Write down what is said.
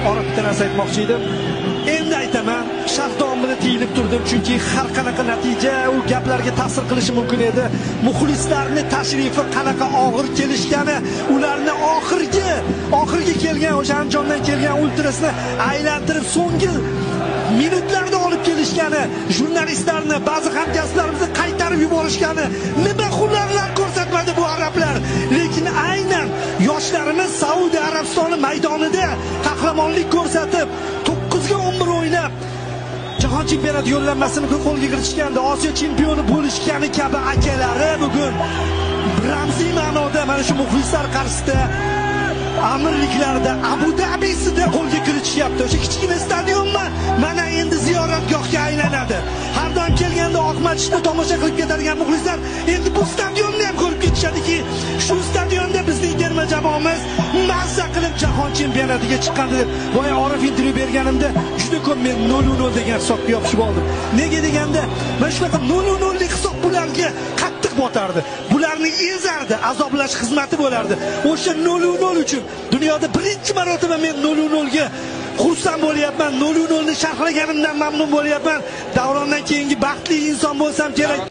Orif, bitta narsa aytmoqchi edim. Endi aytaman, sharh davomida tiyilib turdim, chunki har qanaqa natija u gaplarga ta'sir qilishi mumkin edi. Muxlislarni tashrifi qanaqa og'ir kelishgani, ularni oxirgi kelgan o'sha Andijondan kelgan ultrasini aylantirib so'nggi minutlarda olib kelishgani, jurnalistlarni, ba'zi hamkasblarimizni qaytarib yuborishgani, nima hunarlar ko'rsatmadi bu arablar. Lekin aynan yoshlarimiz Saudiya Arabistoni maydonida qahramonlik ko'rsatib 9-11 o'ynab jahon chempionati yo'llanmasini qo'lga kiritishganda, Osiyo chempioni bo'lishgani kabi akalari bugun ramziy ma'noda mana shu muxlislar qarshisida Amirliklarda, Abu Dabisida qo'lga kiritishyapti. O'sha kichkina stadionmi mana endi ziyoratgohga aylanadi. Har doim kelganda Oq masjidni tomosha qilib ketadigan muxlislar endi bu stadionni ham ko'rib ketishadiki, shu stadionda bizning terma jamoamiz mazza qilib jahon chempionatiga chiqqandi deb. Boya Orif intervyu berganimda juda ko'p men 0-0 degan hisobga yopishib oldim. Nega deganda, mana shunaqa 0-0lik hisob bularga qattiq botardi. Bularni ezardi, azoblash xizmati bo'lardi. O'sha 0-0 uchun dunyoda birinchi marotaba men 0-0 ga xursand bo'lyapman. 0-0 ni sharhlaganimdan mamnun bo'lyapman. Davrondan keyingi baxtli inson bo'lsam kerak.